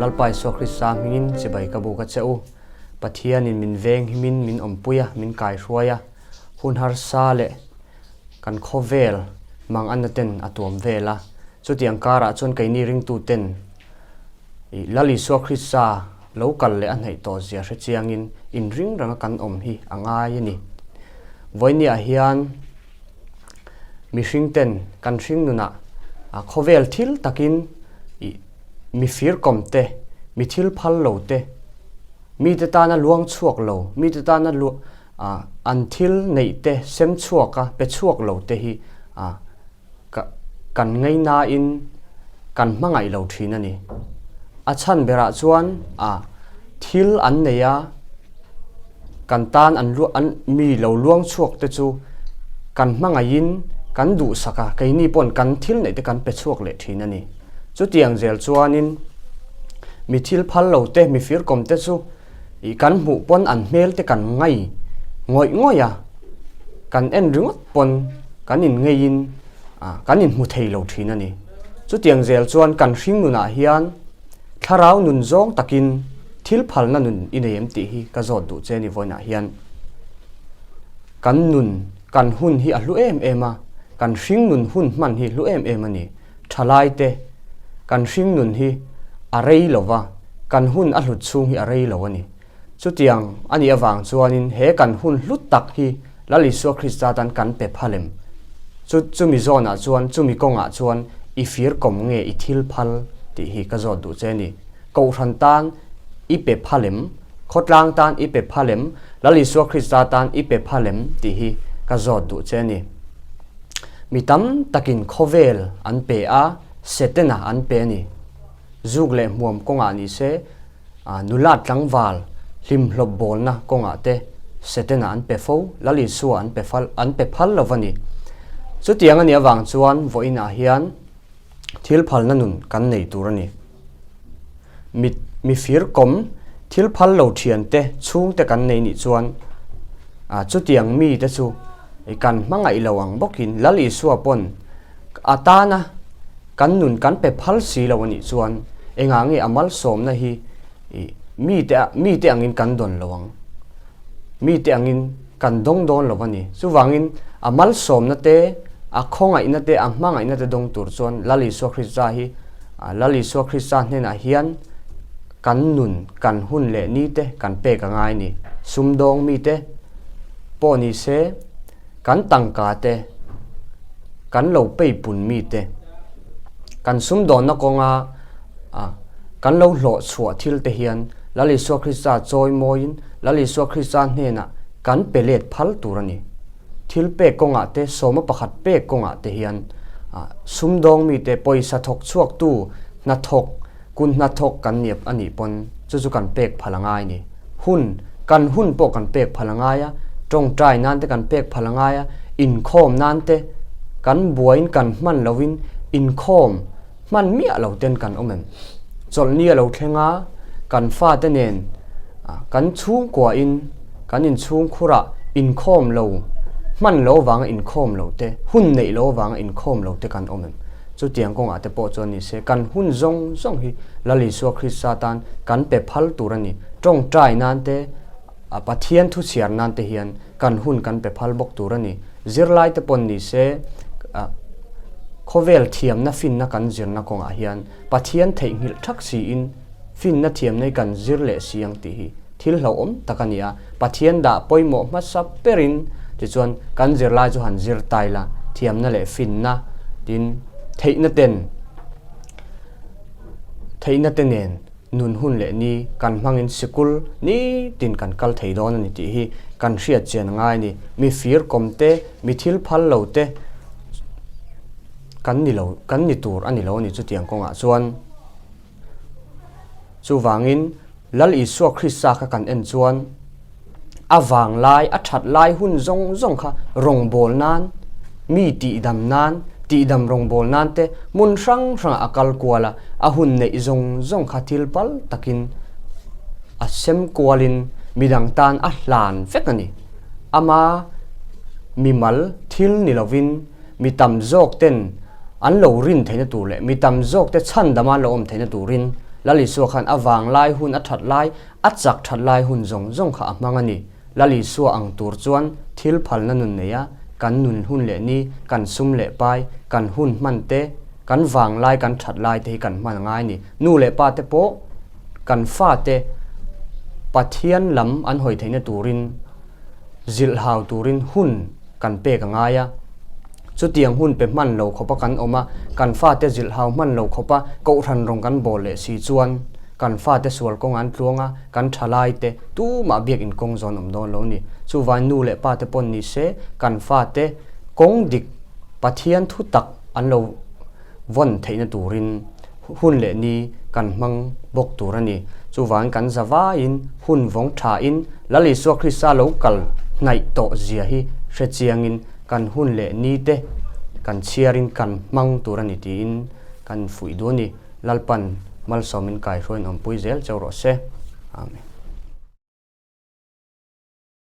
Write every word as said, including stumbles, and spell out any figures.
Lalpa Isua Krista hmingin chibai ka buk a che u. Pathianin min veng hi min, min awmpui a, min kaihruai a. Hun harsa le kan khawvel manganna ten a tuam vel a. Chutiang karah chuan keini ringtu ten i Lal Isua Krista lo kal leh a hnaih tawh zia hre chiangin inring ranga kan awm hi a ngai a ni. Vawinia hian mihring ten kan hringnunah, a, khawvel thil takin i, mi fir kawm te, mi thil phal lo te, mite tana luang chhuak lo, mite tana lu-, a, an thil neih te sem chhuak a, pe chhuak lo te hi, a, ka, kan ngaina in kan hmangaih lo ṭhin a ni. A chhan berah chuan, a, thil an nei a, kan tan an lu-, an mi lo luang chhuak te chu kan hmangaihin kan duhsak a, keini pawn kan thil neih te kan pe chhuak leh ṭhin a ni. Chutiang zel chuanin mi thil phal lo te, mi fir kawm te chu i kan hmuh pawn an hmel te kan ngai ngawih ngawih a, kan en ringawt pawn kan in ngeiin, a, kan in hmu thei lo ṭhin a ni. Chutiang zel chuan kan hringnunah hian thlarau nun zawng takin thil phalna nun i nei em tih hi ka zawt duh che a ni vawiinah hian. Kan nun, kan hun hi a hlu em em a, kan hringnun hun hman hi hlu em em a ni. Ṭhalai te, kan hringnun hi a rei lo va, kan hun a hlut chhung hi a rei lo a ni. Chutiang a nih avang chuanin he kan hun hlu tak hi Lal Isua Krista tan kan pe pha lem. Chu, chumi zawnah chuan, chumi kawngah chuan i fir kawm nge i thil phal tih hi ka zawt duh che a ni. Kohhran tan i pe pha lem, khawtlang tan i pe pha lem, Lal Isua Krista tan i pe pha lem tih hi ka zawt duh che a ni. Mi tam takin khawvel an pe a, Setana an pe a ni. Zuk leh hmuam kawngah ni se, a, nula tlangval hlimhlawp bawlna kawngah te Setana an pe fo, Lal Isua an pe phal, an pe phal lo a ni. Chutiang a nih avang chuan vawiinah hian thil phalna nun kan nei tur a ni. Mi, mi fir kawm thil phal lo ṭhiante chhungte kan nei nih chuan, a, chutiang mite chu i kan hmangaih lo ang bawkin Lal Isua pawn a tana kan nun kan pe phal si lo a nih chuan engah nge a malsawmna hi i mite, mite angin kan dawn lo ang. Mite angin kan dawng dawn lo a ni. Chuvangin a malsawmna te, a khawngaihna te, a hmangaihna te dawng tur chuan Lal Isua Krista hi, a, Lal Isua Krista hnenah hian kan nun, kan hun leh ni te kan pek a ngai a ni. Sumdawng mite pawh ni se, kan tangka te, kan lo peipun mite, kan sumdawnna kawnga, a, kan lo hlawh chhuah thil te hian Lal Isua Krista chawimawiin Lal Isua Krista hnenah kan pe let phal tur a ni. Thil pek kawngah te, sawma pakhat pek kawngah te hian, a, sumdawng mite, pawisa thawk chhuaktu hnathawk, kun hnathawk kan ni a nih pawn chu chu kan pek phal a ngai a ni. Hun, kan hun pawh kan pek phal a ngai a, ṭawngṭai nan te kan pek phal a ngai a, inkhawm nan te kan buaiin kan hman loin inkhawm hman miah lo ten kan awm em? Chawlhni a lo thleng a, kan fate nen, a, kan chhungkuain, kan inchhungkhurah inkhawm lo, hman lo vanga inkhawm lo te, hun neih lo vanga inkhawm lo te kan awm em? Chutiang kawngah te pawh chuan ni se, kan hun zawng zawng hi Lal Isua Krista tan kan pe phal tur a ni. Ṭawngṭai nan te, a, Pathian thu chhiar nan te hian kan hun kan pe phal bawk tur a ni. Zirlai te pawn ni se, a, khawvel thiamna finna kan zirna kawngah hian Pathian theihnghilh thak siin finna thiamna hi kan zir leh si ang tih hi thil hlauhawm tak a ni a. Pathian dah pawimawh hmasa berin tichuan kan zirlai chu han zir ta ila, thiamna leh finna, tin, theihna ten, theihna te nen nun hun leh ni kan hmangin sikul ni tin kan kal thei dawn a ni tih hi kan hriat chian a ngai a ni. Mi fir kawm te, mi thil phal lo te kan ni lo, kan ni tur a ni lo a ni chutiang kawngah chuan. Chuvangin Lal Isua Krista kha kan en chuan a vang lai, a ṭhat lai hun zawng zawng kha rawngbawl nan, mi tihdam nan, tihdam rawngbawl nan te hmun hrang hrangah a kal kual a, a hun neih zawng zawng kha thil phal takin a sem kualin midang tan a hlan vek a ni. Ama mimal thil ni lovin mi tam zawk ten an lo rin theihna tur leh mi tam zawk te chhandama an lo awm theihna turin Lal Isua khan a vang lai hun, a ṭhat lai, a chak ṭhat lai hun zawng zawng kha a hmang a nih. Lal Isua ang tur chuan thil phalna nun nei a, kan nun, hun leh ni, kan sum leh pai, kan hun hman te, kan vang lai, kan ṭhat lai te hi kan hman a ngai a nih. Nu leh pa te pawh kan fate Pathian lam an hawi theihna turin, zilhhau turin hun kan pek a ngai a. Chutiang hun pe hman lo khawpa kan awm a, kan fate zilhhau hman lo khawpa kohhran rawng kan bawl leh si chuan kan fate sual kawng an tluang a, kan ṭha lai te tumah biak in kawng zawn awm dawn lo a ni. Chuvangin nu leh pa te pawn ni se, kan fate kawng dik, Pathian thutak an lo vawn theihna turin hun leh ni kan hmang bawk tur a ni. Chuvangin kan zavaiin hun vawng ṭha in Lal Isua Krista lo kal hnaih tawh zia hi hre chiangin kan hun leh ni te kan chhiarin kan hmang tur a ni tiin kan fuih duh a ni. Lalpan malsawmin kaihruaiin awmpui zel cheu rawh se. Amen.